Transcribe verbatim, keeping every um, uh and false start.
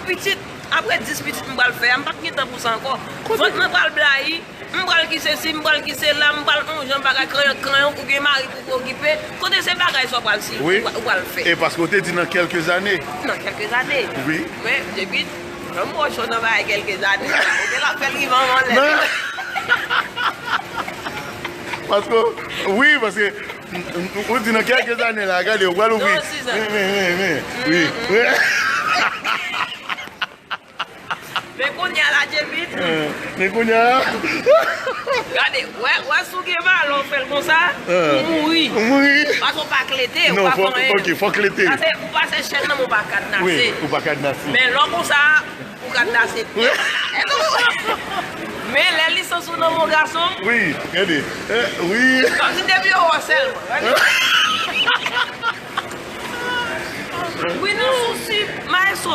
Pitit, apre dis pitit m pral fè a, m p ap gen tan pou sa ankò. Vant mwen pral blayi, m pral ki sesi, m pral ki sela, m pral on jan bagay, kanyon, kanyon, ou gen mari pou okipe. Kote se bagay sa w pral si, ou pral fè. E paske w te di nan kèlke zane. Nan kèlke zane. Wi. Men, depi, jan m wè w nan bagay kèlke zane, ou te la fè l rive anvan lè. Paske, wi, paske, ou di nan kèlke zane la, gade, ou pral ouvri. Nan sis an. Wi, wi, wi, wi. Men kounye a la, Djebit. Men kounye a la. Gade, wè, wè si w gen valè, w fè l konsa, ou mouri. Ou mouri. Paske w pa klete, ou pa fè anyen. Ok, fò klete. Pase, ou pase chèn nan, men w pa kadnase. Wi, ou pa kadnase. Men lè w konsa, ou kadnase. Men lè lisans ou nan men w gason. Wi, gade. Wi. Kòmsi depi yo wè w sèlman. Wi, nan sousi, maestro.